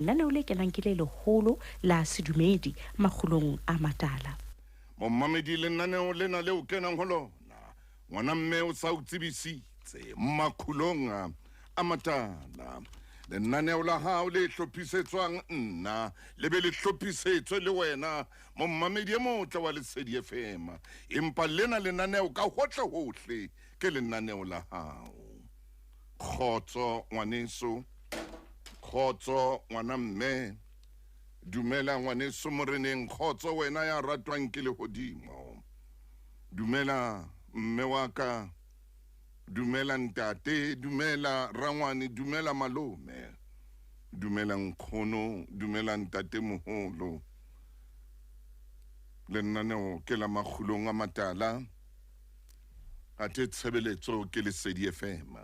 Lenaneo le kenang ke le leholo la sedumedi makgulong a matala. Momamedi lenaneo lena leo kenang ho lona, ngwana mme o sa o tsebisitse makhulong a matala. Lenaneo la hao le hlophisetswang nna le be le hlophisetswe le wena momamedi e motle wa Lesedi FM. Empa lena lenaneo ka hohle hohle ke lenaneo la hao. Kgotso ngwaneso, kgotso ngwana mme, dumela ngwaneso moreneng, kgotso wena ya ratwang ke lehodimo. Dumela mme wa ka, dumela ntate, dumela rangwane, dumela malome, dumela nkgono, dumela ntate moholo. Lenaneo ke la makgulong a matala. Athe tshebeletso ke Lesedi FM.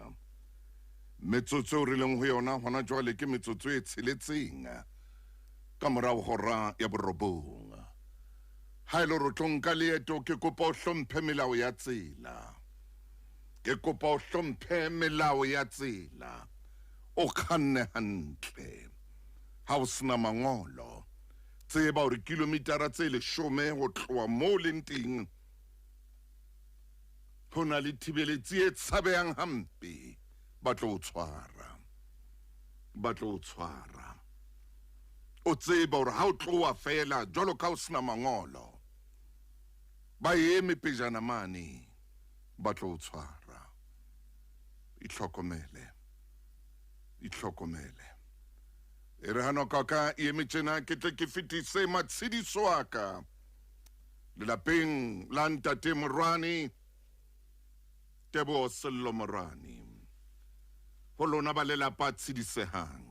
Metsotso eo re leng ho yona hona jwale ke metsotso e tsheletseng ka morao hora ya borobong. Ha e le hore o tlo nka leeto, ke kopa o hlomphe melao ya tsela. Ke kopa o hlomphe melao ya tsela. O kganne hantle. Ha o sena mangolo, tseba hore kilometara tse leshome ho tloha moo leng teng ho na le thibeletsi e tshabehang hampe, ba tlo o tshwara, ba tlo o tshwara. O tseba hore ha o tloha feela jwalo ka o sena mangolo, ba eme pejana mane, ba tlo o tshwara. Itlhokomele, itlhokomele. E re ha nako ka e eme tjena, ke tle ke fetise matshediso a ka lelapeng la ntate Morwane, Teboho Sello Morwane. Ho lona ba lelapa, tshedisehang,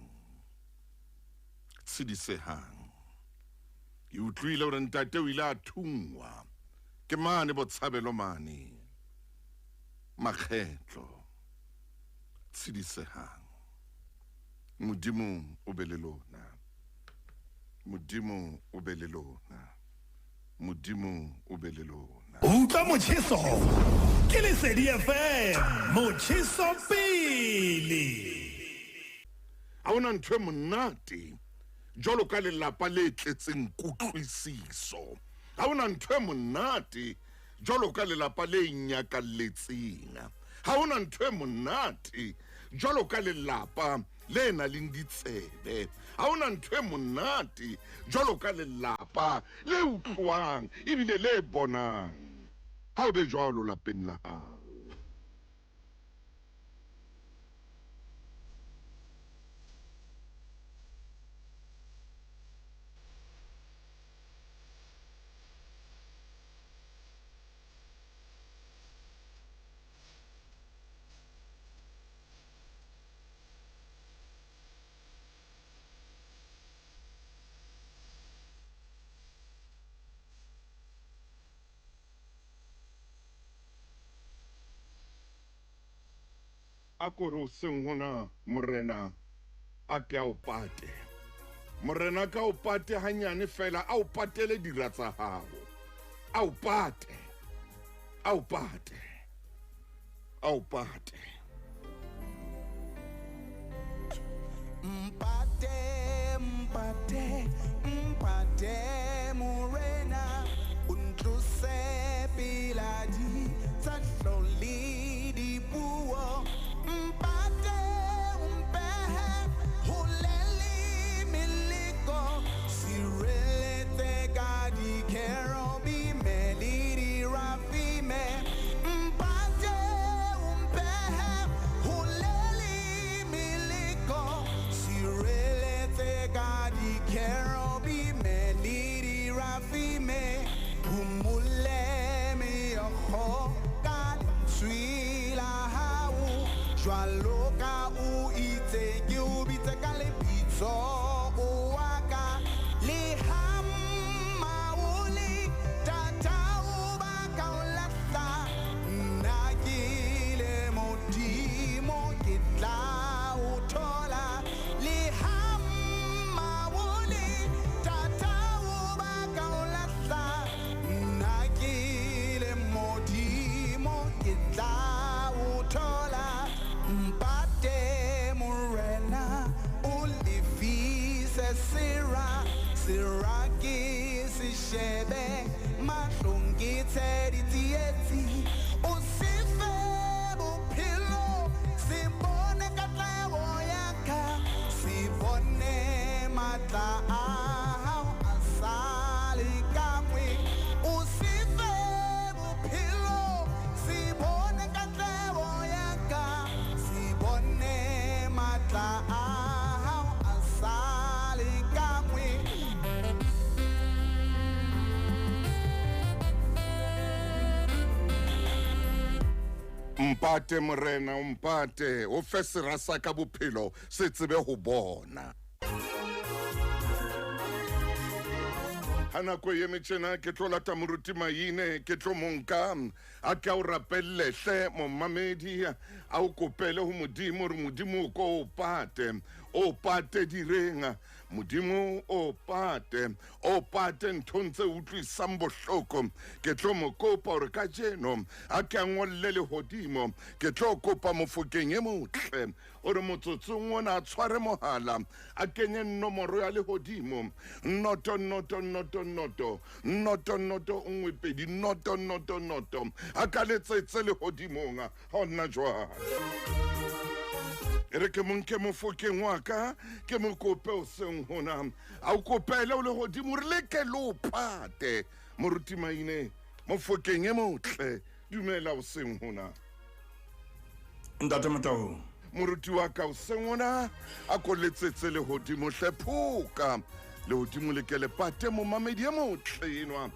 tshedisehang. Ke utlwile hore ntate o ile a thungwa ke mane Botshabelo mane makgetlo. Tshedisehang, Modimo o be le lona, Modimo o be le lona. Modimo o be le lona. Utlwa motjheso ke Lesedi FM, motjheso pele. Ha hona ntho e monate jwalo ka lelapa le tletseng kutlwisiso. Ha hona ntho e monate jwalo ka lelapa le nyakalletseng. Ha hona ntho e monate jwalo ka lelapa le nang le ditsebe. Ha hona ntho e monate jwalo ka lelapa le utloang ebile le bonang. Ha o be jwalo lapeng la hao. A ko re hoseng hona, Morena a ke a o pate. Morena ka o pate hanyane fela, a o patele dira tsa hao. A o pate, a o pate, a o pate. Mpate, mpate, mpate, Morena, o ntlose pela di tsa hlole dipuo. Mpate, o mpehe hole le meleko, sireletse ka dikerubime le dirafime. Mpate, o mpehe hole le meleko, sireletse ka dikerubime le dirafime. Phumule meokgo ka lentswe la hao, jwaloka o itse ke o bitse ka lebitso o wa ka. Le ha mmao le tatao ba ka o lahla, nna ke le Modimo ke tla o thola. Le ha mmao le tatao ba ka o lahla, nna ke le Modimo ke tla o thola. Mpate Morena o lefile. sera, sera ke se shebe, mahlong ke tshe ditsietsi. O se fe bophelo, se bone katleho ya ka, se bone matla a hao a sa lekanngwe. O se fe bophelo, se bone katleho ya ka, se bone matla a hao a sa lekanngwe. Mpate morena, o mpate, o fe sera sa ka bophelo se tsebe ho bona. Ha nako e eme tjena, ke tlo lata moruti Maine, ke tlo mo nka, a ke a o rapelle hle momamedi, a o kopele ho Modimo hore Modimo o ko o pate, o pate direng, Modimo o pate, o pate nthong tse utlwisang bohloko. Ke tlo mo kopa hore kajeno a ke a ngolle lehodimo, ke tlo kopa mofokeng e motle hore motsotsong ona a tshware mohala, a kenye nomoro ya lehodimo, noto noto noto noto noto noto nngwe pedi noto noto noto, a ka letsetse lehodimong ha hona jwale. E re ke mo nke mofokeng wa ka, ke mo kope hoseng hona, a o kopele o lehodimo re leke le o pate. Moruti Maine, mofokeng e motle, dumela hoseng hona. Ntate Motau. Moruti wa ka hoseng hona, a ko letsetse lehodimo hle, phoka lehodimo le ke le pate momamedi e motle enwa.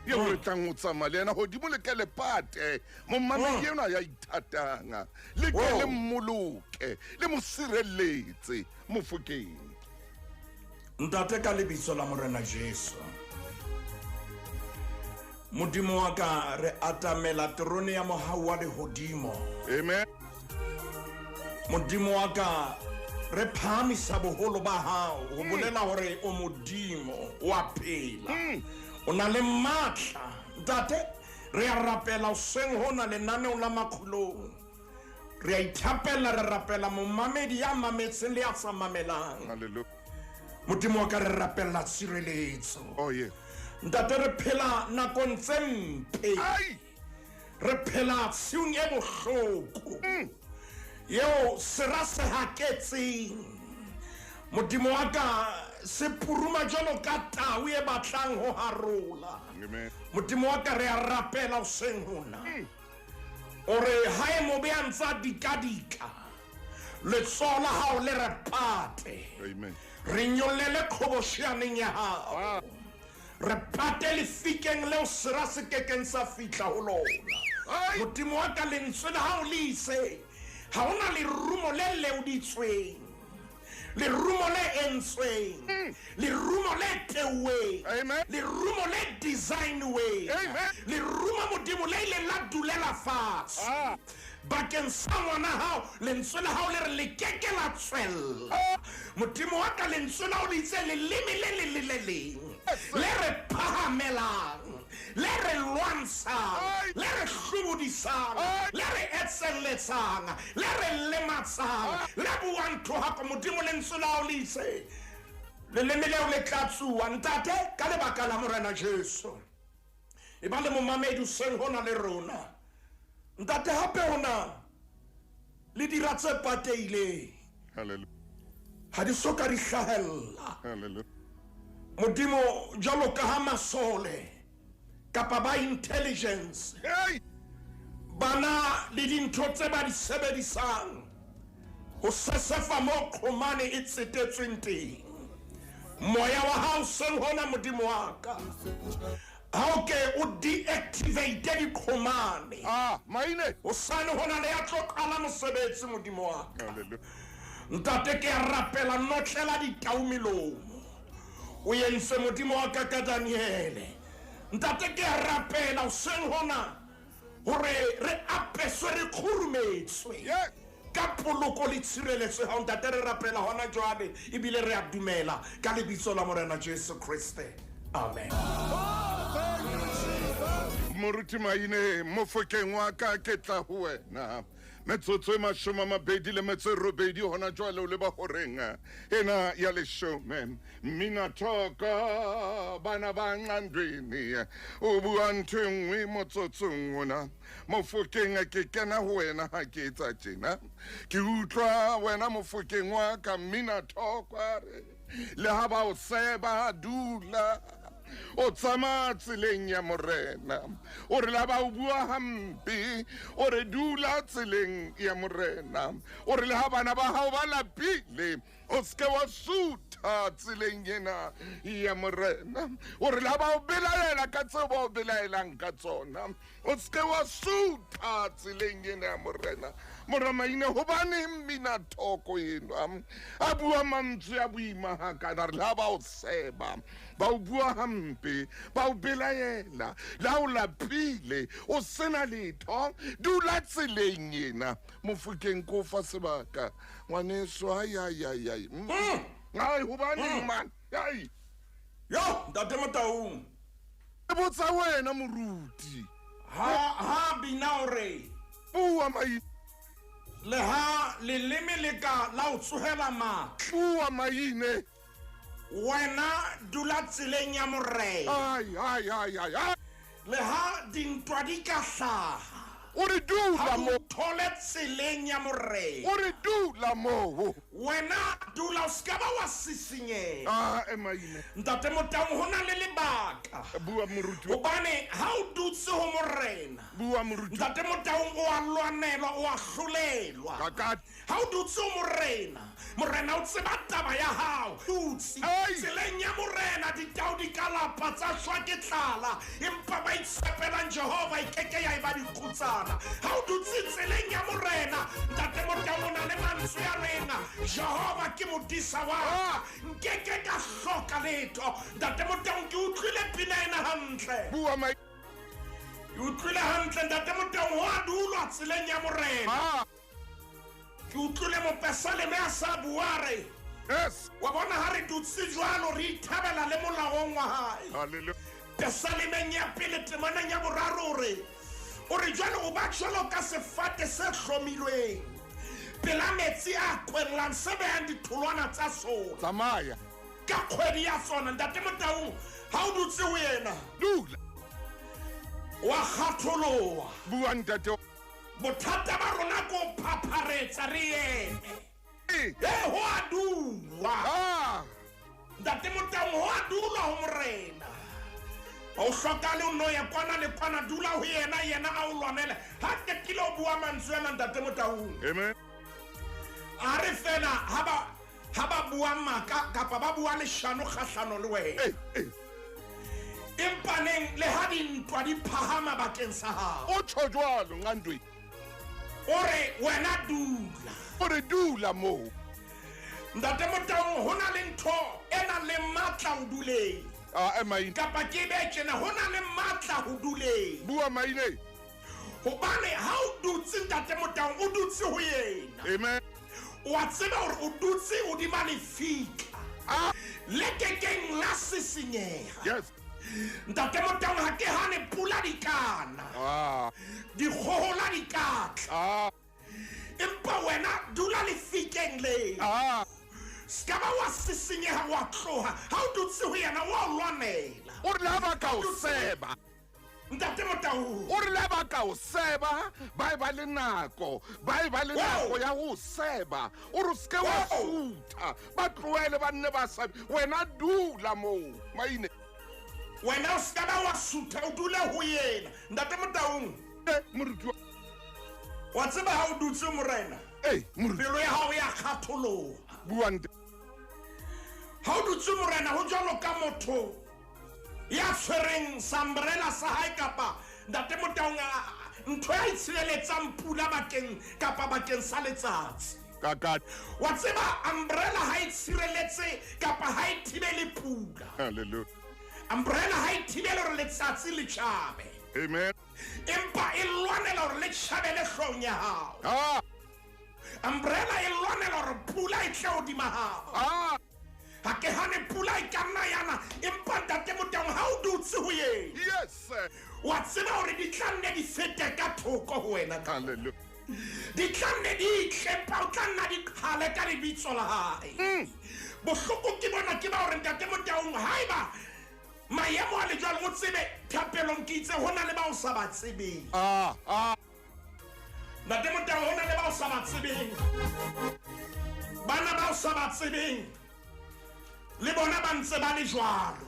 Eo re tlang ho tsamaya le yena, hodimo le ke le pate momamedi enwa ya ithatang, le ke le mmoloke, le mo sireletse mofokeng. Ntate, ka lebitso la Morena Jesu, Modimo wa ka, re atamela terone ya mohau wa lehodimo. Amen. Modimo wa ka, re phahamisa boholo ba hao, ho bolela hore o Modimo wa phela, o na le matla. Ntate, re a rapela hoseng hona lenaneong la Makgulong, re a ithapela, re rapela momamedi ya mametseng le ya sa mamelang. Hallelujah. Modimo wa ka, re rapella tshireletso. Oh, yeah. Ntate, re phela nakong tse mpe, Ai! re phela tshiung e bohloko eo sera se haketseng. Modimo wa ka, se puruma jwalo ka tau e batlang ho harola. Amen. Modimo wa ka, re a rapela hoseng hona ore ha e mobe a ntsa dikadika, letsoho la hao le re pate. Amen. Re nyollele qhobosheaneng ya hao, re pate lefikeng leo sera se kekeng sa fihla ho lona. Ai! Modimo wa ka, lentswe la hao le itse ha hona lerumo le leoditsweng, lerumo le entsweng, lerumo le teuweng, Amen. lerumo le designweng, Amen. lerumo Modimo le ileng la dulela fatshe Ah. bakeng sa ngwana hao. Lentswe la hao le re le keke la tswella. Modimo wa ka, lentswe la hao le itse leleme le leng le le leng le re phahamelang, le re lwantshang, Ai! le re hlobodisang, Ai! le re etselletsang, le re lematsang, le buang thohako. Modimo, lentswe la hao le itse leleme leo le tla tsuwa. Ntate, ka lebaka la Morena Jesu, e ba le momamedi hoseng hona le rona. Ntate, hape hona le dira tse pateileng, Hallelujah. ha di soka di hlahella. Hallelujah. Modimo, jwalo ka ha masole kapa ba intelligence Hey! bana le dintho tse ba di sebedisang ho sesefa mo qhomane e tsetetsweng teng, moya wa hao seng hona Modimo wa ka, ha o ke o deactivate diqhomane. Ah, Maine. Hosane hona le ya tlo qala mosebetsi, Modimo wa ka. Hallelujah. Ntate, ke a rapela, notlela ditau melomo, o entse Modimo wa ka ka Daniele. Ntate, ke a rapela hoseng hona hore re apeswe, re kgurumetswe Yeah. ka poloko le tshireletso ya hao. Ntate, re rapela hona jwale, ebile re a dumela ka lebitso la Morena Jesu Kriste, amen. Moruti Maine, mofokeng wa ka ke tla ho wena. Metsotso e 28 hona jwale o leba horeng ena ya 10. Mmina thoko bana ba Nqandweni o bua ntho e nngwe motsotsong ona. Mofokeng ke kena ho wena ha ke etsa tjena. Ke utlwa wena mofokeng wa ka mmina thoko a re le ha ba o seba dula o tsamaya tseleng ya morena. O re la ba o bua hampe, o re dula tseleng ya morena. O re le ha bana ba hao ba lapile, o seke wa sutha tseleng ena ya morena. O re le ha ba o belaela ka tseo ba o belaelang ka tsona, o seke wa sutha tseleng ena ya morena. Moramaine hobane mmina thoko eno a bua mantswe a boima hakana, re le ha ba o seba, ba o bua hampe, ba o belaela, le ha o lapile, o sena letho, dula tseleng ena. Mofokeng ko fa sebaka ngwaneso. Ai ai ai ai. Ai hobaneng man? Ai. Yo, ntate Motaung. E botsa wena moruti. Ha bina o re. Bua mai. Le ha leleme le ka la o tsohela matla. Bua maine. Wena dula tseleng ya morena. Ai ai ai ai ai. Le ha dintwa di ka hlaha. O re dula mo. Thole tseleng ya morena. O re dula mo. Wena dula o ska ba wa sisinyeha. Ah, emaine. Ntate Motaung ho na le lebaka. Bua moruti. Hobane ha o dutse ho morena. Bua moruti. Ntate Motaung o a lwanelwa, o a hlolelwa. Ha o dutse ho morena, morena o tseba taba ya hao. Dutse tseleng ya morena, ditau di ka lapa tsa shwa ke tlala, empa ba itshepelang Jehova e keke ya eba dikhutsana. Ha o dutse tseleng ya morena, ntate Motaung o na le mantswe a rena. Jehova ke modisa wa ka, nkeke ka hloka letho. Ntate Motaung ke utlwile pina ena hantle. Bua mai. Ke utlwile hantle ntate Motaung, ho a dulwa tseleng ya morena. Ke utlwile mopesaleme a sa bua re. Yes. Wa bona ha re dutse jwalo re ithabela le molaong wa hae. Hallelujah. Pesalemeng ya pele temaneng ya boraro re o re jwalo o ba jwalo ka sefate se hlomilweng pela metsi a kwellang se behang ditholwana tsa sona. Tsamaya. Ka kgwedi ya sona. Ntate Motaung ha o dutse ho yena, dula. Wa kgatholoha. Bua ntate. Bothata ba rona ko phapharetsa re eme. E ho a dulwa. Ntate Motaung ho a dulwa ho morena. O hlokale o no ya kwana le kwana, dula ho yena, yena a o lwanele. Ha qetile o bua mantswe ana ntate Motaung. Amen. A re fela ha ba bua maka kapa ba bua leshano kgahlano le wena. Empa neng le ha dintwa di phahama bakeng sa hao. O tjho jwalo Nqandweni. O re wena dula. O re dula moo. Ntate Motaung ho na le ntho e nang le matla ho duleng. Ah, emaine. Kapa ke be tjena, ho na le matla ho duleng. Bua maine. Hobane ha o dutse ntate Motaung, o dutse ho yena. Amen. O a tseba hore o dutse hodima lefika. Le kekeng la sisinyeha. Yes. Ntate Motaung ha ke hane pula di kana. Dikgohola di ka tla. Empa wena dula lefikeng le. Ska ba wa sisinyeha wa tloha. Ha o dutse ho yena wa o lwanela. O re la ba ka o seba. Ntate Motaung. O re la ba ka o seba, ba e ba le nako, ba e ba le nako ya ho seba. O re seke wa sutha, ba tlohele ba nne ba sabe. Wena dula moo, maine. Wena o ska ba wa sutha, o dule ho yena. Ntate Motaung. Moruti. Wa tseba ha o dutse morena. Moruti. Pelo ya hao ya kgatholoha. Bua ntate. Ha o dutse morena ho jwalo ka motho ya tshwereng sambrela sa hae kapa ntate Motaung ntho ya itshireletsang pula bakeng kapa bakeng sa letsatsi. Wa tseba umbrella ha e tshireletse kapa ha e thibele pula. Hallelujah. Umbrella ha e thibele hore letsatsi le tjhabe. Amen. Empa e lwanela hore le tjhabele hloohong ya hao. Umbrella e lwanela hore pula e tle hodima hao. Ha ke hane pula e ka nna yana, empa ntate Motaung ha o dutse ho yena. Yes. Wa tseba hore di tla nne di fete ka thoko ho wena. Hallelujah. Di tla nne di tle, empa o tla nna di qhale ka lebitso la hae. Bohloko ke bona ke ba hore ntate Motaung, haeba maemo a le jwalo, o tsebe thapelong ke itse ho na le ba o sa ba tsebeng. Ntate Motaung, ho na le ba o sa ba tsebeng. Bana ba o sa ba tsebeng le bona ba ntse ba le jwalo.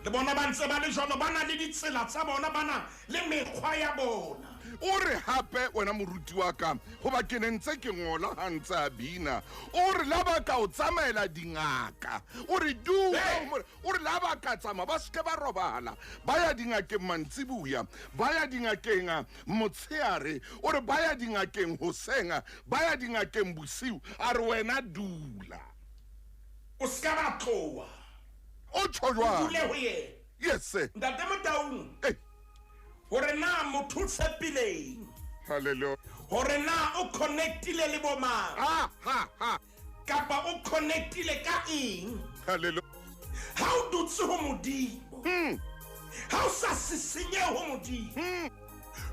Le bona ba ntse ba le jwalo, ba na le ditsela tsa bona, ba na le mekgwa ya bona. O re hape wena moruti wa ka, hoba ke ne ntse ke ngola ha ntse a bina, o re la ba ka o tsamaela dingaka, o re dula, o re la ba ka tsamaya ba seke ba robala, ba ya dingakeng mantsibuya, ba ya dingakeng motsheare, o re ba ya dingakeng hoseng, ba ya dingakeng bosiu, a re wena dula. O ska ba tloha. O tjho jwang? O dule ho yena. Yes, sir. Ntate Motaung. Hore na motho o tshepileng. Hallelujah. Hore na o connectile le bo mang. Ha, ha, ha. Kapa o connectile ka eng. Hallelujah. Ha o dutse ho Modimo. Ha o sa sisinye ho Modimo.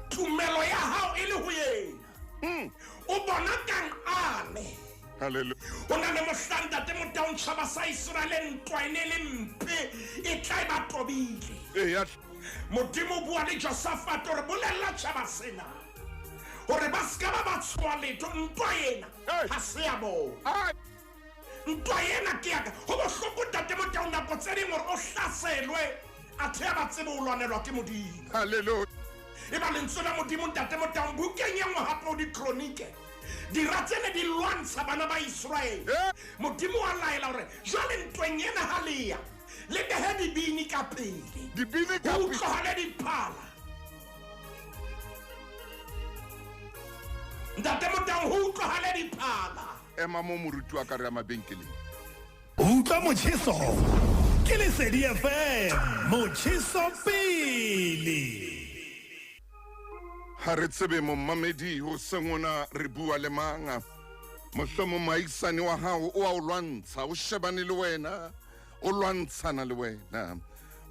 Tumelo ya hao e le ho yena. O bona kang ane. Hallelujah. O na le mohla ntate Motaung, tjhaba sa Iseraele ntwa e ne le mpe, e tla e ba tobile. Eya. Modimo o bua le Josafate hore bolella tjhaba sena hore ba ska ba ba tshoha letho, ntwa ena ha se ya bona. Ntwa ena ke ya ka. Ho bohloko ntate Motaung nako tse ding hore o hlaselwe, athe ya ba tsebe o lwanelwa ke Modimo. Hallelujah. E ba lentswe la Modimo ntate Motaung, bukeng e nngwe hape ho Dikronike, dira tse ne di lwantsha bana ba Iseraele. Modimo wa laela hore jwale ntweng ena ha le ya, le behe dibini ka pele. Dibini ka Ho pele. utlwahale diphala. Ntate Motaung, ho utlwahale diphala. Ema mo moruti wa ka re ya mabenkeleng. Utlwa motjheso ke Lesedi FM, motjheso pele. Ha re tsebe momamedi ho sengona re bua le mang. Mohlomong moahisani wa hao o a o lwantsha, o shebane le wena, o lwantshana le wena.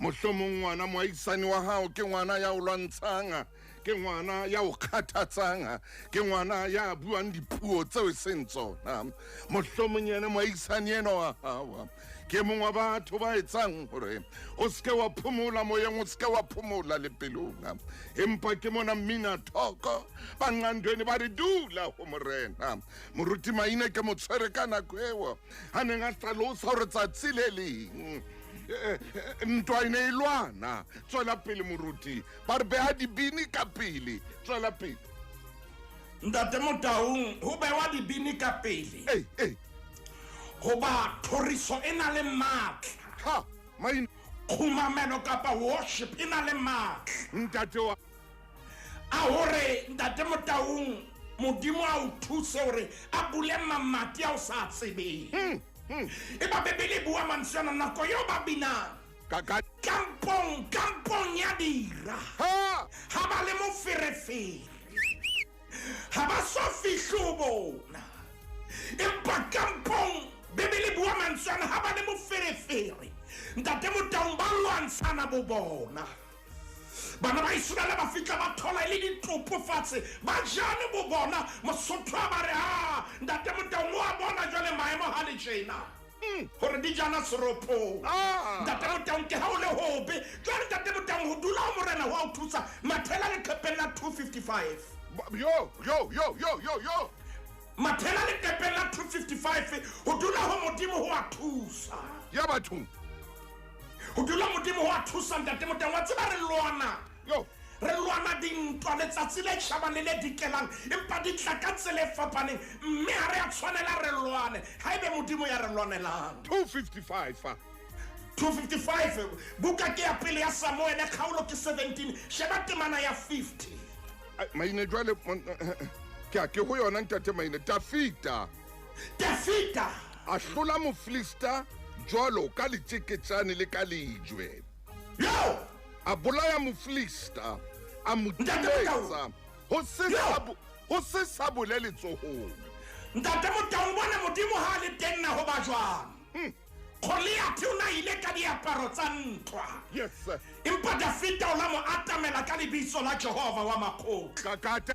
Mohlomong ngwana moahisani wa hao ke ngwana ya o lwantshang, ke ngwana ya o kgathatsang, ke ngwana ya buang dipuo tseo e seng tsona. Mohlomong yena moahisani enwa wa hao ke mong wa batho ba etsang hore o seke wa phomola moyeng, o seke wa phomola le pelong. Empa ke mona mmina thoko ba nqandweni ba re dula ho morena. Moruti Maine ke mo tshwere ka nako eo a neng a hlalosa hore tsatsi le leng ntwa e ne e lwana. Tswela pele moruti, ba re beha dibini ka pele. Tswela pele. Ntate Motaung, ho bewa dibini ka pele. Hoba thoriso e na le matla. Ha, maine. Kgumamelo kapa worship e na le matla. Ntate wa A hore ntate Motaung, Modimo a o thuse hore a bule mamati a o sa tsebeng. E ba Bebele e bua mantswe ana nako eo ba binang. Ka, ka. Kampong, kampong ya dira. Ha! Ha ba le moferefere. Ha ba so fihle ho bona. Empa kampong, Bebele e bua mantswe ana, ha ba le moferefere. Ntate Motaung ba lwantshana bo bona. Bana ba Iseraele ba fihla ba thola e le ditopo fatshe, ba jane bo bona. Mosotho a ba re, ha, ntate Motaung o a bona jwale maemo ha le tjena. Hore di jana seropong. Ntate Motaung ke ha o le hobe. Jwale ntate Motaung ho dula ho morena ho a o thusa. Mathela leqhepeng la 255. Yo, yo, yo, yo, yo, yo. Mathela leqhepeng la 255, ho dula ho Modimo ho a thusa. Ya bathong. Ho dula Modimo ho a thusa ntate Motaung. Wa tseba re lwana. Yo. Re lwana dintwa letsatsi le tjhabang le le dikelang, empa di tla ka tsela e fapaneng, mme ha re a tshwanela re lwane. Ha ebe Modimo ya re lwanelang. 255, ah. 255, buka ke ya pele ya Samuele, kgaolo ke 17, sheba temana ya 50. Ai, Maine jwale, ke a ke ho yona ntate Maine. Dafita. Dafita. A hlola Mofilista jwalo ka letjeketjane le ka lejwe. Yo! A bolaya Mofilista, a mo Ntate Motaung. timetsa, ho se Yo! ho se sabole letsohong. Ntate Motaung, bona Modimo ha le teng na ho ba jwang? Goliath o na ile ka diaparo tsa ntwa. Yes, sir. Empa Dafita o la mo atamela ka lebitso la Jehova wa makgotla. Kakata.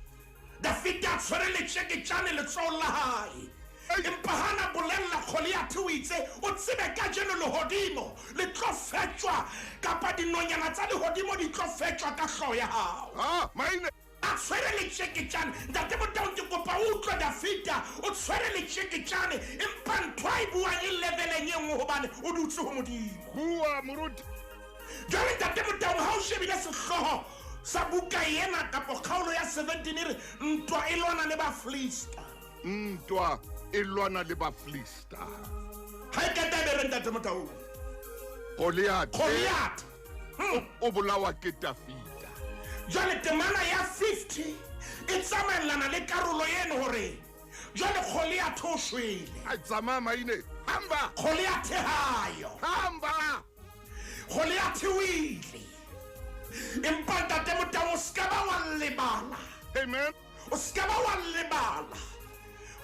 Dafita a tshwere letjeketjane letsohong la hae. Empa hana bolella Goliath o itse o tsebe kajeno lehodimo le tlo fetjwa kapa dinonyana tsa lehodimo di tlo fetjwa ka hlooho ya hao. Ah, maine. A tshwere letjeketjane. Ntate Motaung, ke kopa o utlwe Dafita o tshwere letjeketjane, empa ntho a e buang e leveleng e nngwe hobane o dutse ho Modimo. Bua moruti. Jwale Ntate Motaung, ha o shebile sehlooho sa buka ena kapo kgaolo ya 17 e re ntwa e lwana le Bafilista. Ntwa e lwana le Bafilista. Ha e qeta e be re Ntate Motaung. Goliath. Goliath. O bolawa ke Dafita. Jwale temana ya 50 e tsamaellana le karolo eno hore jwale Goliath o shwele. A tsamaya maine. Hamba. Goliath hayo. Hamba. Goliath o ile. Empa Ntate Motaung o ska ba wa lebala. Amen. O ska ba wa lebala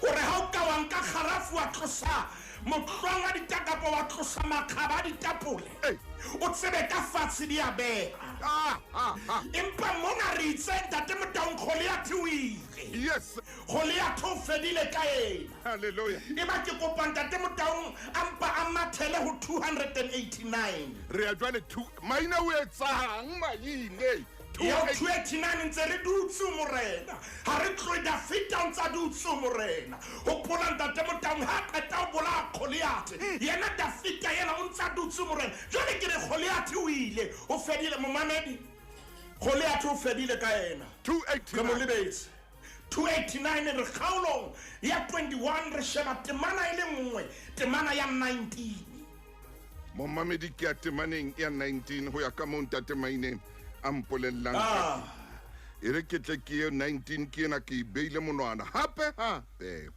hore ha o ka wa nka kgarafu wa tlosa motlwang wa ditakapo wa tlosa makgaba a ditapole, o tsebe ka fatshe di a beha. Empa mona re itse Ntate Motaung Goliath o ile. Yes. Goliath o fedile ka ena. Hallelujah. Eba ke kopa Ntate Motaung a mpa a mathele ho 289. Re a jwale two maine o etsang maine. Yo 289 ntse re dutse morena. Ha re tlohe Dafita o ntsa dutse morena. Hopola Ntate Motaung ha qeta ho bolaya Goliath. Yena Dafita yena o ntsa dutse morena. Jwale ke re Goliath o ile, o fedile momamedi. Goliath o fedile ka yena. 289. Re mo lebetse. 289 re kgaolong ya 21 re sheba temana e le nngwe, temana ya 19. Momamedi ke ya temaneng ya 19 ho ya ka moo Ntate Maine a mpolellang. E re ke tle ke ye 19 ke ena ke e beile monwana hape hape.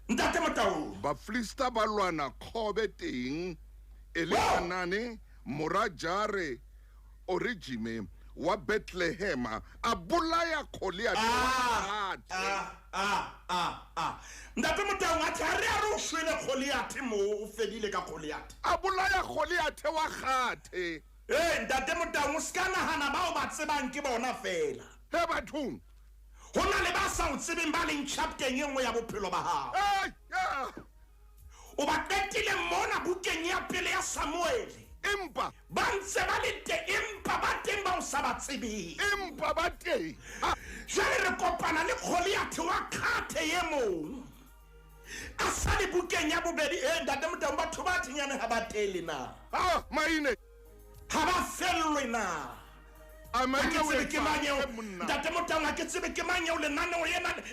Ntate Motaung. Bafilista ba lwana kgobe teng e le Anane mora Jare Origime wa Bethlehem a bolaya Goliath. Ntate Motaung a tla re a re o shwele Goliath mo o fedile ka Goliath. A bolaya Goliath wa Gathe. Ntate Motaung o ska nahana bao ba tsebang ke bona fela. He bathong. Ho na le ba sa o tsebeng ba leng chapteng e nngwe ya bophelo ba hao. O ba qetile mona bukeng ya pele ya Samuel. Empa ba ntse ba le teng, empa ba teng ba o sa ba tsebeng. Empa ba teng. Jwale re kopana le Goliath wa Gathe e mong. A sa le bukeng ya bobedi. Ntate Motaung batho ba thinyane ha ba tele na. Ah, maine. Ha ba fellwe na. Ntate Motaung ha ke tsebe ke mang eo lenaneo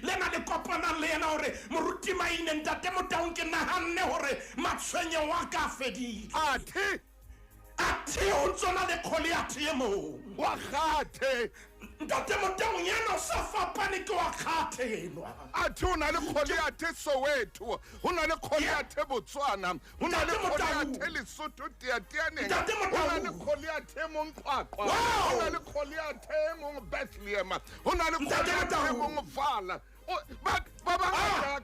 lena le kopanang le yena hore moruti Maine Ntate Motaung ke nahanne hore matshwenyeho a ka a fedile. Athe. Athe o ntsona le Goliath e mong. Wa Gathe. Ntate Motaung yena o sa fapane ke wa Gathe enwa. Athe o na le Goliath Soweto, ho na le Goliath Botswana, ho na le Goliath Lesotho Teateaneng, ho na le Goliath Monqwaqwa, ho na le Goliath mong Bethlehem, ho na le Goliath mong Vala. Ba ba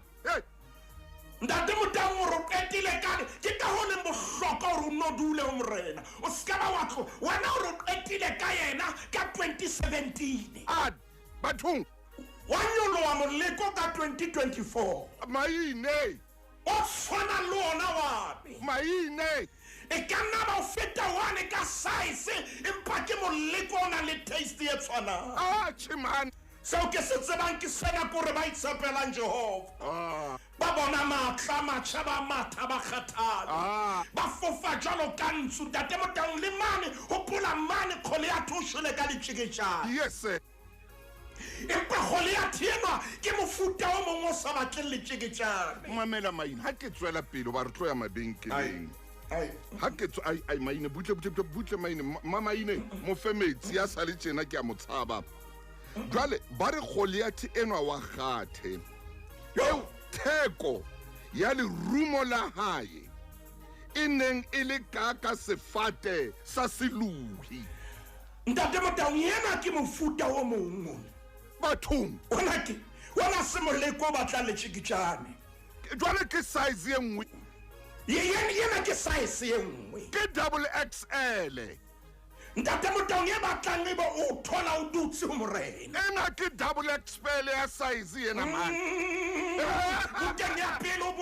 Ntate Motaung o re qetile ka ke ka ho leng bohlokwa hore o no dule ho morena. O ska ba wa tlo wena o re qetile ka yena ka 2017. Ah, bathong. Wa nyoloha moleko ka 2024. Maine. O tshwana le ona wabe. Maine. E ka nna ba o feta wane ka size empa ke moleko o nang le taste e tshwanang. Ah, chimane. Seo ke se tsebang ke sena kore ba itshepelang Jehova. Ba bona matla matjha ba matha ba kgathala. Ba fofa jwalo ka ntsu. Ntate Motaung le mane hopola mane Goliath o shwele ka letjeketjane. Yes sir. Empa Goliath enwa ke mofuta o mong o sa batleng letjeketjane. Mamela Maine, ha ke tswela pele ba re tlo ya mabenkeleng. Ha ke tswa ai Maine butle butle butle Maine mama Maine mo fe metsi a sa le tjena ke a mo tshaba. Jwale ba re Goliath enwa wa Gathe. Eo theko ya lerumo la hae e neng e le ka sefate sa seluhi. Ntate Motaung yena ke mofuta o mong. Bathong. Ona ke ona se moleko o batla letjeketjane. Jwale ke size e nngwe. Yena ke size e nngwe. Ke double XL. Ntate Motaung e batlang ebe o thola o dutse ho morena. Ena ke double XL ya size ena man. Bukeng ya pele o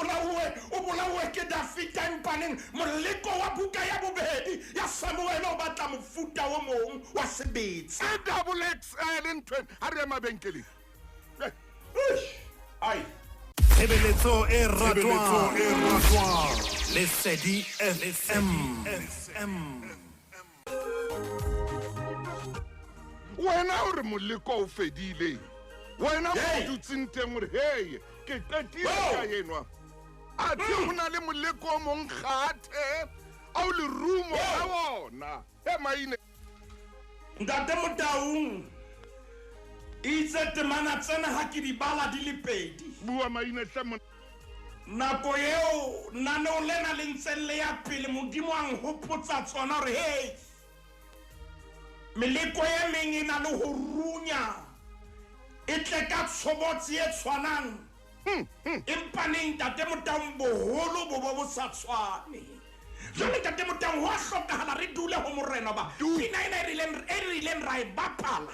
bolauwe ke Dafita empaneng moleko wa buka ya bobedi ya Samuel o batla mofuta o mong wa sebetsa. Ke double XL ntho ha re ya mabenkeleng. Ai. Tshebeletso e ratwang. Lesedi FM. Wena o re moleko o fedile. Wena o dutseng teng o re hey, ke qetile ka enwa. A the ho na le moleko o mong kgathe au le rumo ka wona. He maine. Ntate Motaung itse temana tsena ha ke di bala di le pedi. Bua maine hle mo. Nako eo naneo lena le ntse le ya pele Modimo a nhopotsa tsona hore hey, meleko e meng e na le ho runya e tle ka tshobotsi e tshwanang. Empa neng Ntate Motaung boholo bo bo sa tshwane. Jwale Ntate Motaung ho a hlokahala re dule ho morena ba pina ena e rileng ra e bapala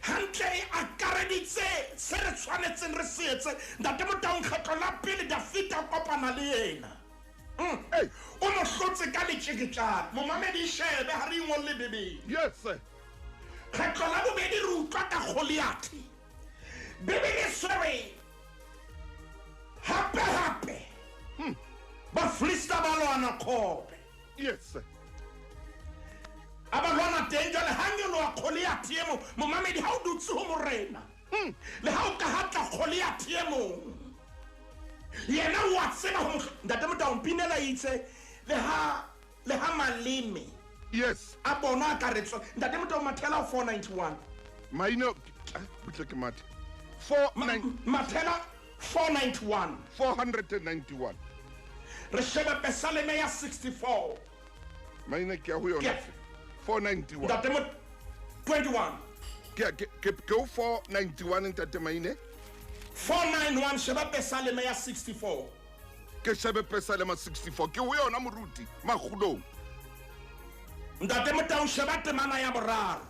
hantle e akareditse se re tshwanetseng re se etse. Ntate Motaung kgetlo la pele Dafita o kopana le yena. O mo hlotse ka letjeketjane. Momamedi shebe ha re ingolle Bibele. Yes sir. Kgetlo la bobedi re utlwa ka Goliath. Bibele se re hape hape Bafilista ba lwana kgobe. Yes sir. A ba lwana teng jwale ha nyoloha Goliath e mong. Momamedi ha o dutse ho morena. Le ha o ka hatla Goliath e mong. Yena o a tseba ho Ntate Motaung pinela itse le ha maleme. Yes. A bona ka re tswa. Ntate Motaung mathela 491. Maino butle ke mathe. 49 mathela 491. 491. Re shebe Pesaleme ya 64. Maine ke ya ho yona. 491. Ntate Mo 21. Ke 491 Ntate Maine. 491 sheba Pesaleme ya 64. Ke shebe Pesalema 64 ke ho yona moruti makgulong. Ntate Motaung sheba temana ya boraro.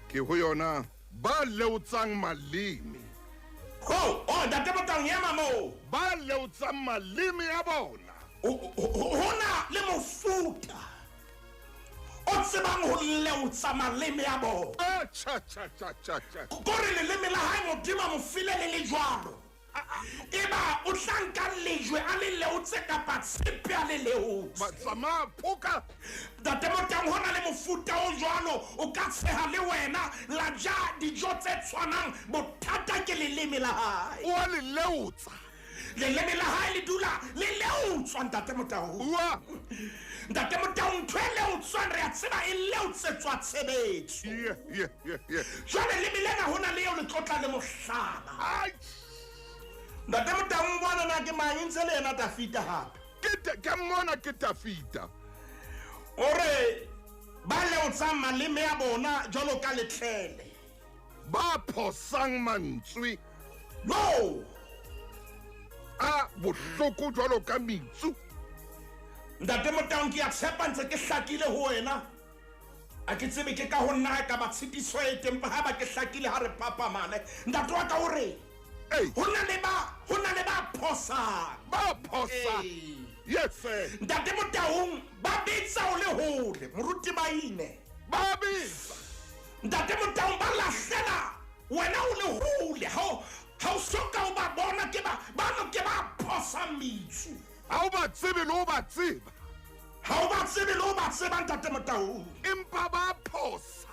Ke ho yona ba leotsang maleme. Ho, Ntate Motaung ema moo. Ba leotsang maleme ya bona. Hona le mofuta o tsebang ho leotsa maleme a bona. Cha cha cha cha cha. Kore leleme la hae Modimo mo file le le jwalo. Eba o tla nka lejwe a le leotse kapa tshepe a le leotse. Ba tsamaya phoka. Ntate Motaung hona le mofuta o jwalo o ka tsheha le wena la ja dijo tse tshwanang bothata ke leleme la hae. O a le leotsa. Leleme la hae le dula le leotswa Ntate Motaung. Bua. Ntate Motaung ntho e leotswang re a tseba e leotsetswa tshebetso. Yeah. Jwale leleme lena hona le eo le tlotla le mohlaba. Ntate Motaung bona na ke mang ntse le yena Dafita hape. Ke mmona ke Dafita. O re ba leotsang maleme a bona jwalo ka letlele. Ba phosang mantswe. No. A bohloko jwalo ka metsu. Ntate Motaung ke a tshepa ntse ke hlakile ho wena. A ke tsebe ke ka ho nna ka ba tshitiso e teng ha ba ke hlakile ha re papamane. Ntate wa ka o re ho na le ba phosang. Ba phosa. Yes sir. Ntate Motaung ba bitsa o le hole moruti ba ine. Ba bitsa. Ntate Motaung ba lahlela wena o le hole ha o soka o ba bona ke ba no ke ba phosa metsu. Ha o ba tsebe le o ba tseba. Ha o ba tsebe le o ba tseba Ntate Motaung. Empa ba phosa.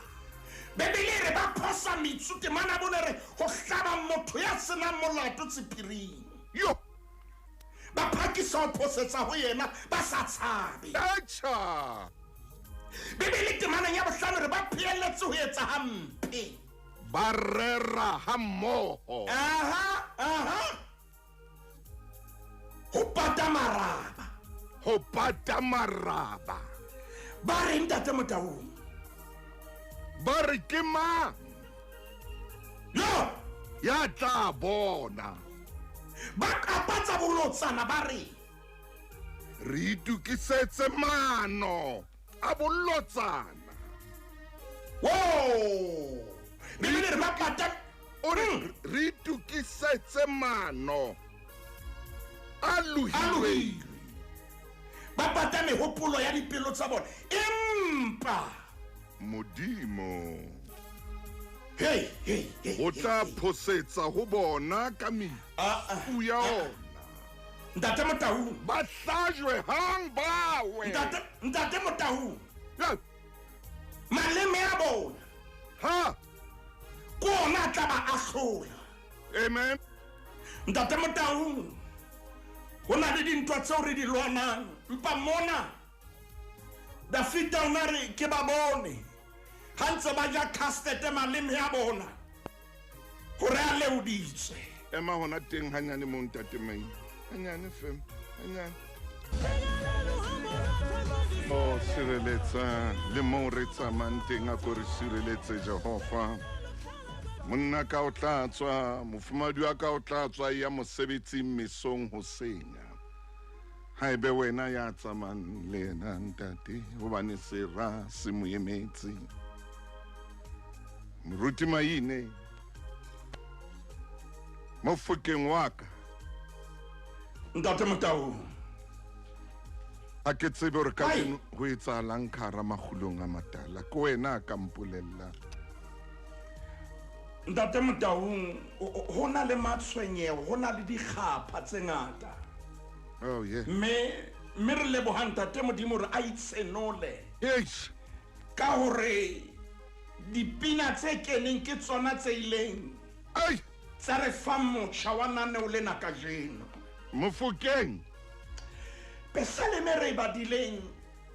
Bibele re ba phosa metsu temana bone re ho hlaba motho ya senang molato tsephiring. Yo. Ba phakisa ho phosetsa ho yena ba sa tshabe. Acha. Bibele temaneng ya bohlano re ba phehelletse ho etsa hampe. Ba rera hammoho. Aha. Ho pata maraba. Ho pata maraba. Ba re Ntate Motaung. Ba re ke mang? No. Ya tla bona. Ba qapatsa bolotsana ba re Re itokisetse mano a bolotsana. Wo Bibele re ba pata. O re re itokisetse mano a lohilweng. Lohilwe. Ba pata mehopolo ya dipelo tsa bona, empa Modimo hey, hey, hey, o tla phosetsa ho bona ka mefu ya ona. Ntate Motaung, ba hlajwe hang ba we. Ntate Motaung, Ya, maleme a bona ha ke ona a tla ba ahlola. Amen. Ntate Motaung, ho na le dintwa tseo re di lwanang, empa mona Dafita o na re ke ba bone ha ntse ba ja custard maleme a bona hore a leoditswe. Ema hona teng hanyane mo ntate Mai. Hanyane fem, hanyane. O sireletsa le mo re tsamayang teng, a ko re sireletse Jehova. Monna ka o tla tswa, mofumahadi wa ka o tla tswa ya mosebetsing mesong hoseng. Haebe wena ya tsamayang le yena ntate, hobane sera se mo emetse. Moruti Maine, mofokeng wa ka. Ntate Motaung, Ha ke tsebe hore Ai. kajeno ho etsahalang ka hara makgulong a matala. Ke wena a ka mpolellang. Ntate Motaung, ho na le matshwenyeho, ho na le dikgapha tse ngata. Oh yeah. Mme re leboha ntate Modimo hore a itshenole. Yes. Ka hore dipina tse keneng ke tsona tse ileng Ai. tsa re fa motjha wa naneo lena kajeno. Mofokeng. Pesaleme re e badileng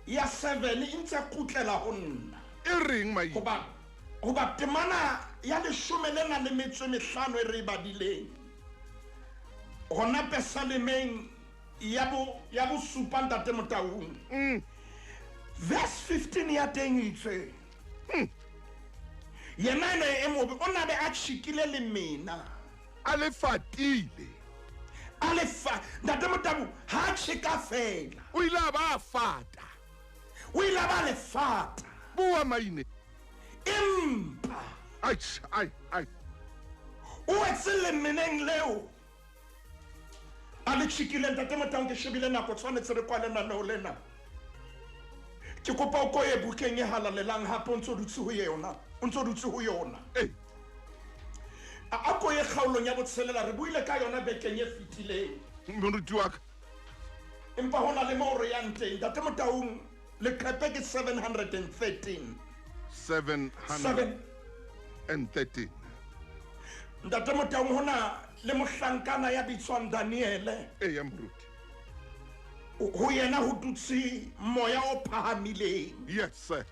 ya 7 e ntse kgutlela ho nna. E reng, Maine? Hoba temana ya leshome lena le metso e mehlano e re e badileng hona pesalemeng ya bosupa ntate Motaung. Verse 15 ya teng e itse, yena ene e mobe o na be a tjhikile le mena. A le fatile. A le fa, ntate Motaung, ha a tjheka fela. O ile a ba a fata. O ile a ba le fata. Bua Maine. Empa Ai, ai, ai. o wetse lemeneng leo a le tjhikile ntate Motaung. Ke shebile nako, tshwanetse re kwale lenaneo lena. Ke kopa o ko ye bukeng e halalelang hape o ntso dutse ho yona. O ntso dutse ho yona. Ei. A ko ye kgaolong ya botshelela, re buile ka yona bekeng e fetileng. Moruti wa ka. Empa ho na le moo re yang teng. Ntate Motaung, leqepe ke 713. 713. Ntate Motaung, ho na le mohlankana ya bitswang Daniele. Eya, moruti. Ho yena ho dutse moya o phahamileng. Yes, sir.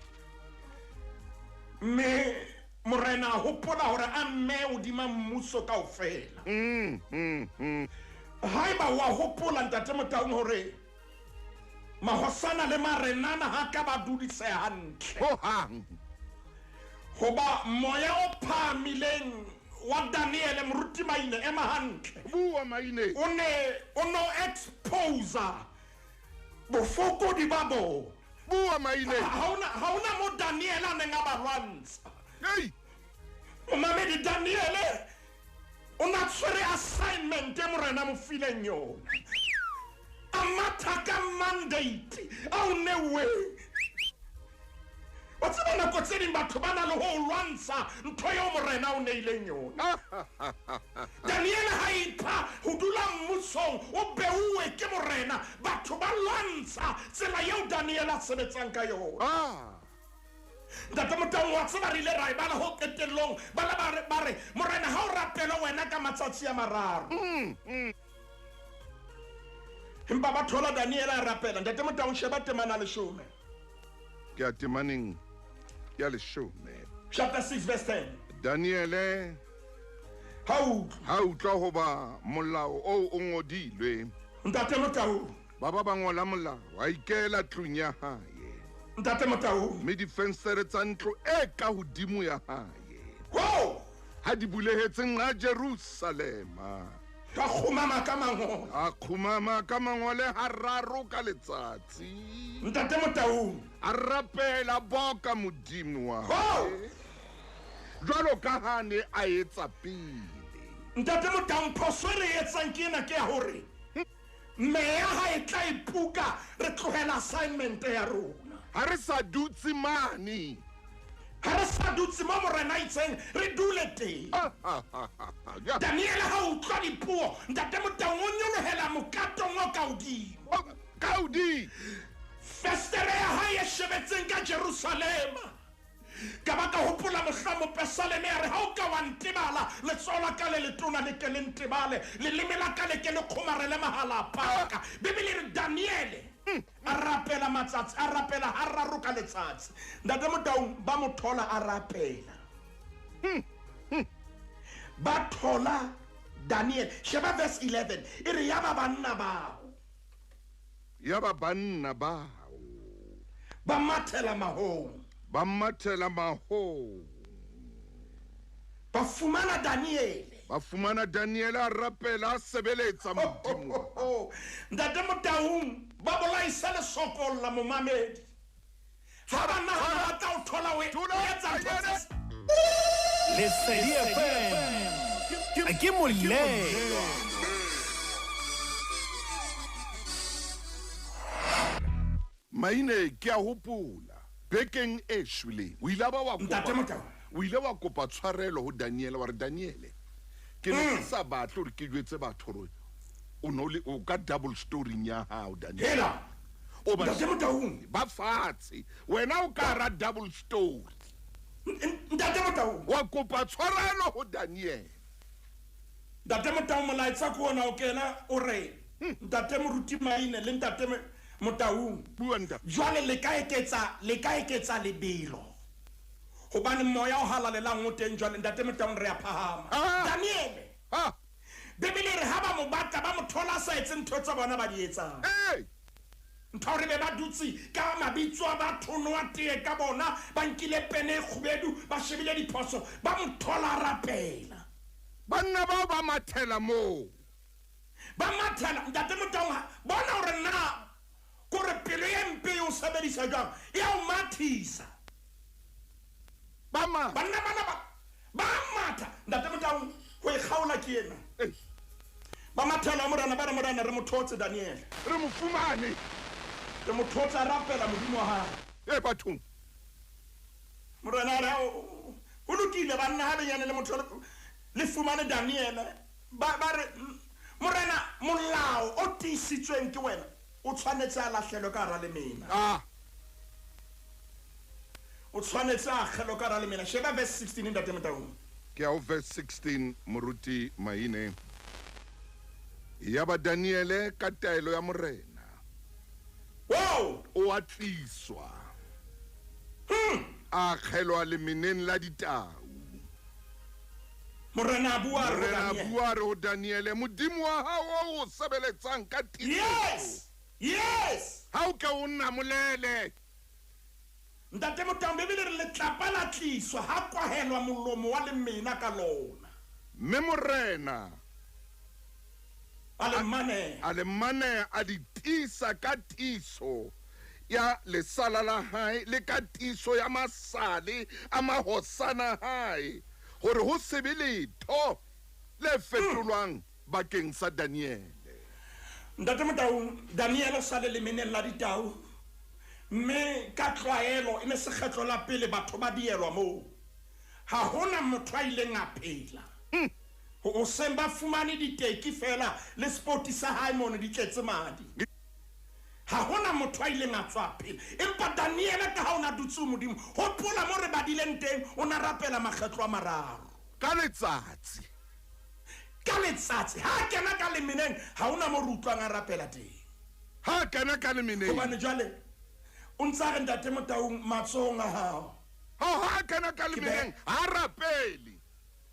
Mme morena hopola hore a mme hodima mmuso kaofela. Haeba wa hopola ntate Motaung hore mahosana le marenana ha ka ba dudiseha hantle. Ho hang. Hoba moya o phahamileng wa Daniele moruti Maine ema hantle. Bua Maine. O ne o no expose bofokodi ba bona. Bua Maine. Ha hona mo Daniele a neng a ba lwantsha. Hey. Momamedi, Daniele o na tshwere assignment e morena mo fileng yona. A matha ka mandate a o neuweng. Wa tseba nako tse ding batho ba na le ho lwantsha ntho eo morena o neileng yona. Daniele ha ipha ho dula mmusong, o beuwe ke morena, batho ba lwantsha tsela eo Daniele a sebetsang ka yona. Ntate Motaung, wa tseba re ile ra e bala ho qetellong, ba la ba re morena ha o rapele wena ka matsatsi a mararo. Empa ba thola Daniele a rapela. Ntate Motaung, sheba temana leshome. Ke a temaneng ya leshome. Chapter 6 verse 10. Daniele ha utlwa. Ha utlwa hoba molao oo o ngodilwe. Ntate Motaung. Ba ba ba ngola molao, a ikela tlung ya hae. Ntate Motaung. Mme difenstere tsa ntlo e ka hodimo ya hae. Wow! Ha di bulehetse nqa Jerusalema. Ka kgumama ka mangole. A kgumama ka mangole hararo ka letsatsi. Ntate Motaung. A rapela boka Modimo wa hae. Jwalo ka ha ne a etsa pele. Ntate Motaung, phoso e re etsang ke ena ke ya hore meya ha e tla ipuka re tlohela assignment ya rona. Ha re sa dutse mane. Ha re sa dutse mo Morena a itseng re dule teng. Daniele ha utlwa dipuo, Ntate Motaung o nyolohela mokatong o ka hodimo. Ka hodimo. Festere ya hae e shebetseng ka Jerusalema. Ka ba ka hopola mohla mopesaleme a re, ha o ka wa ntebala, letsoho la ka le letona le ke le ntebale, leleme la ka le ke le kgomarele mahalapa a ka. Bibele e re Daniele a rapela matsatsi, a rapela hararo ka letsatsi. Ntate Motaung ba mo thola a rapela. Ba thola Daniel. Sheba verse 11. E re yaba banna bao. Yaba banna bao. Ba mathela mahong. Ba mathela mahong. Ba fumana Daniele. Ba fumana Daniele a rapela a sebeletsa Modimo. Ntate Motaung ba bolaisa lesokolla momamedi. Ha ba nahana ba tla o thola o etsa ntho tse. Lesedi FM ke molelwa. Maine ke a hopola bekeng e shweleng o ile ba wa kopa, o ile wa kopa tshwarelo ho Daniele, wa re Daniele ke ne ke sa batle hore ke jwetse batho hore o no le o ka double story ya hao Daniele. Hela O ba Ntate Motaung ba fatshe wena o ka ra double story. Ntate Motaung wa kopa tshwarelo ho Daniele. Ntate Motaung molaetsa ke ona o kena o re Ntate Moruti Maine le Ntate Motaung Bua ntate. Jwale le ka eketsa lebelo hobane moya o halalelang o teng jwale. Ntate Motaung re a phahama. Daniele Bibele re ha ba mo batla ba mo thola sa etse ntho tsa bona ba di etsang. Ntho re be ba dutse ka mabitso a batho noa tee ka bona ba nkile pene e kgubedu ba shebile diphoso ba mo thola rapela. Banna bao ba mathela moo. Ba mathela Ntate Motaung bona hore na kore pelo e mpe o sebedisa jwang ya o mathisa. Ba matha. Banna bana ba matha. Ntate Motaung ho e kgaola ke ena. Ba mathela morena ba re morena re mo thotse Daniele. Re mo fumane. Re mo thotse a rapela Modimo wa hae. Bathong. Morena a re ho lokile banna ha benyane le motho le fumane Daniele. Ba re morena molao o tiisitsweng ke wena o tshwanetse a lahlelwe ka hara lemena. O tshwanetse a akgelwe ka hara lemena. Sheba verse 16 Ntate Motaung. Ke ao verse 16 Moruti Maine. Yaba Daniele ka taelo ya morena. Wow! O a tliswa. A akgelwa lemeneng la ditau. Morena a bua re ho Daniele, Modimo wa hao o sebeletsang ka tiiso. Yes! Yes! Ha o ka o nnamolele. Ntate Motaung Bibele re letlapa la tliswa ha kwahelwa molomo wa lemena ka lona. Mme morena a le maneha a di tiisa ka tiiso ya lesala la hae le ka tiiso ya masale a mahosana hae hore ho se be letho le fetolwang bakeng sa Daniele. Ntate Motaung Daniele o sa le lemeneng la ditau mme ka tlwaelo e ne se kgetlo la pele batho ba dielwa moo. Ha hona motho a ileng a phela. O seng ba fumane diteki fela le spoti sa hae mono di tletse madi. Ha hona motho a ileng a tswa phela. Empa Daniele ka ha ona dutse Modimo, hopola mo re badileng teng o na rapela makgetlo a mararo ka letsatsi. Ka letsatsi ha kena ka lemeneng ha ona mo re utlwang a rapela teng. Ha kena ka lemeneng. Hobane jwale o ntsa re Ntate Motaung matsohong a hao. Ha kena ka lemeneng ha rapele.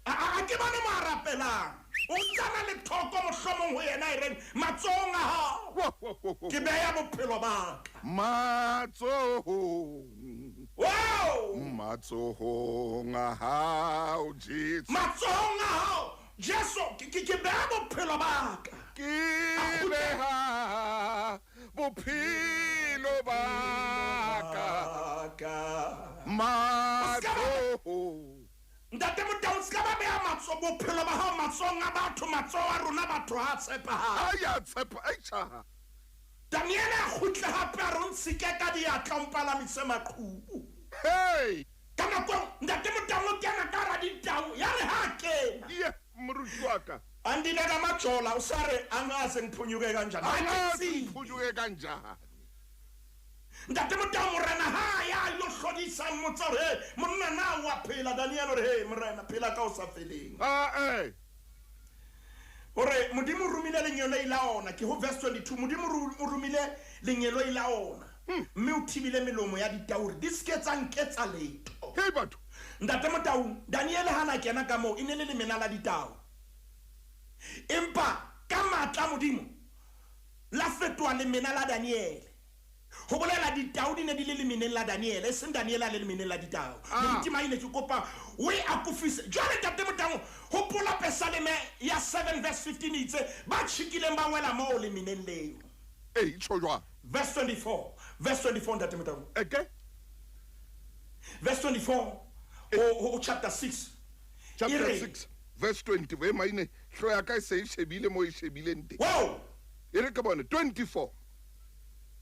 A ke bone mo a rapelang. O ntsana le thoko mohlomong ho yena e reng matsohong a hao. Ke beya bophelo ba ka. Matsohong. Wow! Matsohong a hao Jesu. Matsohong a hao. Jesu ke beha bophelo ba ka. Ke beha bophelo ba ka matsohong. Ntate Motau, se ka ba beha matso bophelo ba hao matsohong a batho, matsoho a rona batho ha a tshepahala. A ya tshepa, aitjha. Daniele a kgutle hape a re o ntshike ka diatla o mpalamise maqhubu. Hey! Ka nako eo, Ntate Motau o kena ka hara ditau, ya re ha a kena. Ye, moruti wa ka. Andile ka majola, o sa re angaze ngiphunyuke kanjani. Angaze ngiphunyuke kanjani. Ntate Motau, morena ha a ya a ilo hlodisa, a mmotsa hore, He, monna, na o a phela? Daniele o re, He, morena, phela ka ho sa feleng. Ah, eh. Hore Modimo o romile lengeloi la ona, ke ho verse 22, Modimo o romile lengeloi la ona, mme o thibile melomo ya ditau hore di se ke tsa nketsa letho. Hei batho! Ntate Motau, Daniele ha na kena ka moo, e ne le lemena la ditau. Empa ka matla a Modimo, la fetoha lemena la Daniele. Ho bolela ditau di ne di le lemeneng la Daniele, e seng Daniele a le lemeneng la ditau. Moruti Maine, ke kopa o e akofise. Jwale, Ntate Motaung, hopola Pesaleme ya 7 verse 15 e itse, Ba tjhikileng ba wela moo lemeneng leo. E, e tjho jwang? Verse 24, verse 24, Ntate Motaung. Eke? Verse 24, ho, ho chapter 6. Chapter E re, 6, verse 20. We Maine, hloho ya ka e se e shebile moo e shebileng teng. Wow! E re ke bone, 24.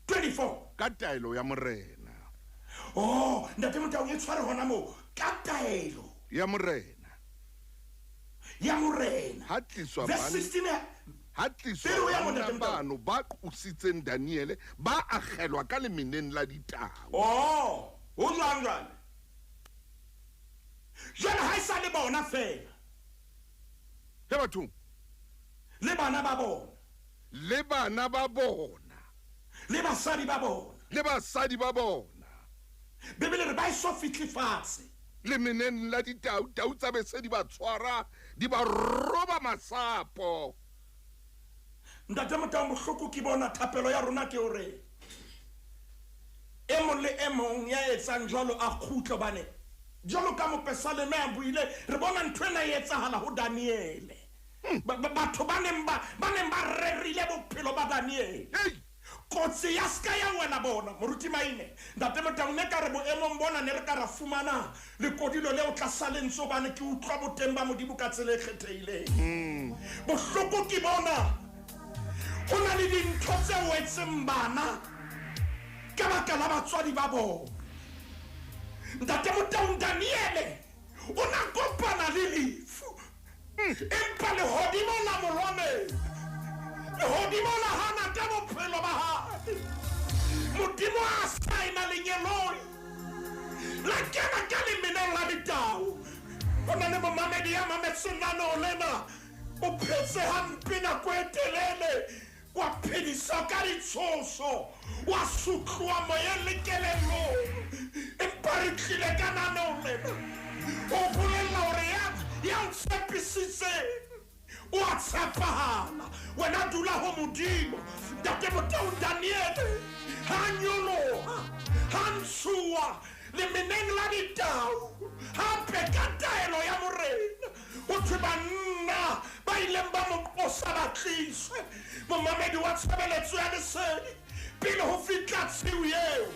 24. Ka taelo ya Morena. Oh, Ntate Motau, e tshware hona moo. Ka taelo. Ya Morena. Ya Morena. Ha tliswa Verse 16. Ha tliswa Pele ho ya moo, banna Ntate Motau. bano ba qositseng Daniele, ba akgelwa ka lemeneng la ditau. Oh, ho jwang jwale? Jwale ha e sa le bona feela. He bathong. Le bana ba bona. Le bana ba bona. Le basadi ba bona. Le basadi ba bona. Bibele re ba eso fihle fatshe. Lemeneng la ditau, tau tsa bese di ba tshwara, di ba roba masapo. Ntate Motau, bohloko ke bona thapelo ya rona ke hore e mong le e mong ya etsang jwalo a kgutle, hobane jwalo ka mopesaleme a buile, re bona ntho ena e etsahala ho Daniele. Batho ba neng ba, ba neng ba rerile bophelo ba Daniele. Hey! Kotsi ya ska ya wela bona, Moruti Maine. Ntate Motau, ne ka re boemong bona ne re ka ra fumana lekodilo leo tlasa lentswe, hobane ke utlwa boteng ba Modimo ka tsela e kgethehileng. Bohloko ke bona ho na le dintho tse wetseng bana ka baka la batswadi ba bona. Ntate Motau, Daniele o na kopana le lefu, empa lehodimo la mo lwanela. Lehodimo la hana ka bophelo ba hae. Modimo a saena lengeloi la kena ka lemeneng la ditau. Ho na le momamedi ya mametseng lenaneo lena, o phetse hampe nako e telele, wa phediswa ka ditshoso, wa sutluwa moyeng le kelellong. Empa re tlile ka naneong lena ho bolella hore ya o tshepisitseng o a tshepahala. Wena dula ho Modimo. Ntate Motau, Daniele ha nyoloha, ha ntshuwa lemeneng la ditau, hape ka taelo ya Morena. Ho thwe banna ba ileng ba mo qosa ba tliswe. Momamedi wa tshebeletso ya lesedi, pele ho fihla tshiu eo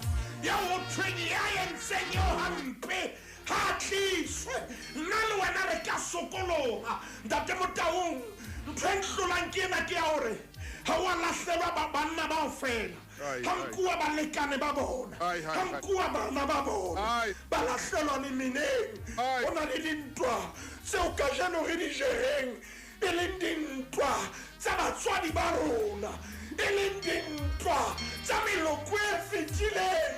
ya ho thweng ya entseng eo hampe, ha tliswe. Nna le wena re ka sokoloha. Ntate Motaung, ntho e nhlolang ke ena ke ya hore ha wa lahlelwa ba banna bao feela, ha nkuwa balekane ba bona, ha nkuwa bana ba bona, ba lahlelwa lemeneng. Ho na le dintwa tseo kajeno re di jereng, e leng dintwa tsa batswadi ba rona, e leng dintwa tsa meloko e fetileng.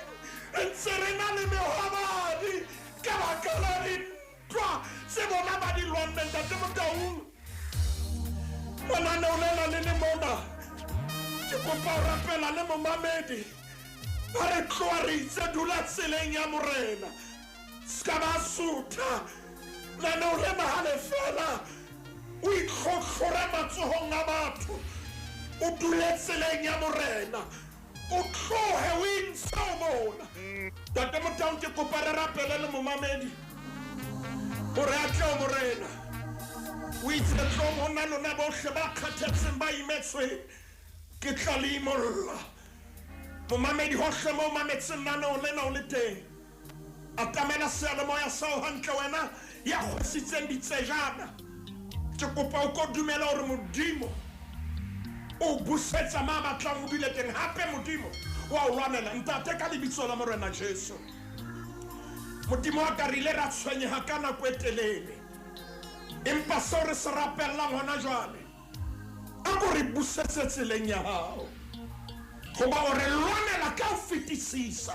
Re ntse re na le mehwabadi ka baka la dintwa tse bona ba di lwanneng. Ntate Motaung, lenaneo lena le le mona, ke kopa ho rapela le momamedi. Ha re tloha re itse dula tseleng ya Morena, se ka ba sutha. Lenaneo lena ha le fela, o itlhotlhore matsohong a batho, o dule tseleng ya Morena, o tlohe o intshe ho bona. Ntate Motaung, ke kopa re rapele le momamedi hore a tle ho Morena. O itse tlong ho nna lona bohle ba kgathetseng ba imetsweng, ke tla le imolla. Momamedi hohle moo mametseng naneo lena o le teng, atamela seyalemoya sa o hantle wena ya kgwesitseng ditsejana. Ke kopa o ko dumela hore Modimo o busetsa ma batlang o dule teng. Hape Modimo wa o lwanela. Ntate, ka lebitso la Morena Jesu, Modimo wa ka, re ile ra tshwenyeha ka nako e telele, empa seo re se rapellang hona jwale, a ko re busetse tseleng ya hao, hoba o re lwanela ka ho fetisisa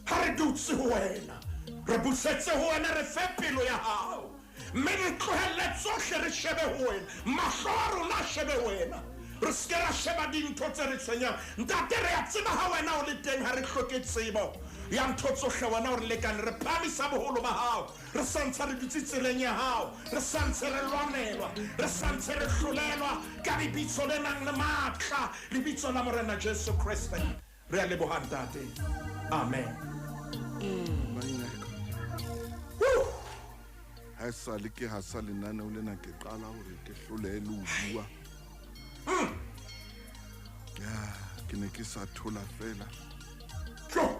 ha re dutse ho wena. Re busetse ho wena, re fe pelo ya hao, mme re tlohelle tsohle, re shebe ho wena, mahlo a rona a shebe wena, re se ke ra sheba dintho tse re tshwenyang. Ntate, re a tseba ha wena o le teng ha re hloke tsebo ya ntho tsohle, wena o re lekane. Re phahamisa boholo ba hao. Re sa ntse re dutse tseleng ya hao, re sa ntse re lwanelwa, re sa ntse re hlolelwa, ka lebitso le nang le matla, lebitso la Morena Jesu Kreste. Re a leboha, Ntate. Amen. Ha e sale ke hasa lenaneo lena, ke qala hore ke hlolehe le ho bua. Ya, ke ne ke sa thola fela. Tlo.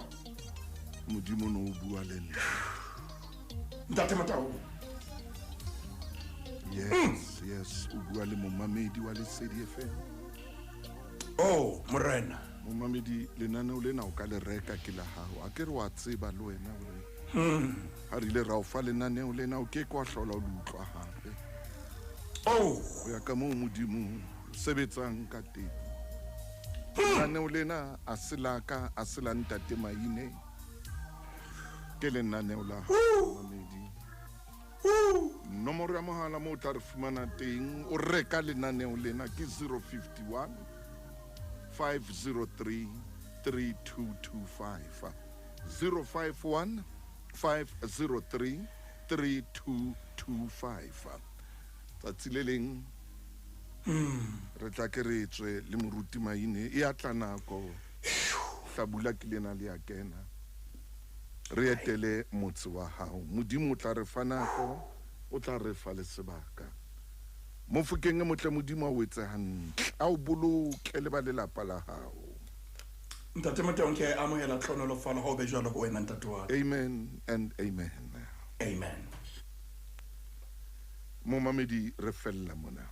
Modimo no o bua le nna. Ntate Motau. Yes, o bua le momamedi wa Lesedi FM. Oh, Morena. Momamedi, lenaneo lena o ka le reka, ke la hao. A ke re wa tseba le wena hore ha re ile ra o fa lenaneo lena, o ke ke wa hlola o le utlwa hape. Oh. Ho ya ka moo Modimo o sebetsang ka teng, lenaneo lena a se la ka, a se la Ntate Maine, ke lenaneo la hao, momamedi. Nomoro ya mohala moo o tla re fumana teng o reka lenaneo lena ke 051 503 3225, 051 503 3225. Tsatsi le leng re tla ke re tswe le moruti Maine, e a tla nako, hlabula ke lena le a kena, re etele motse wa hao. Modimo o tla re fa nako, o tla re fa le sebaka. Mofokeng e motle, Modimo a o etse hantle, a o boloke le ba lelapa la hao. Ntate Motau, ke a amohela tlhonolofalo. Ha o be jwalo ho wena, ntate wa ka. Amen and amen. Amen. Momamedi, re fella mona.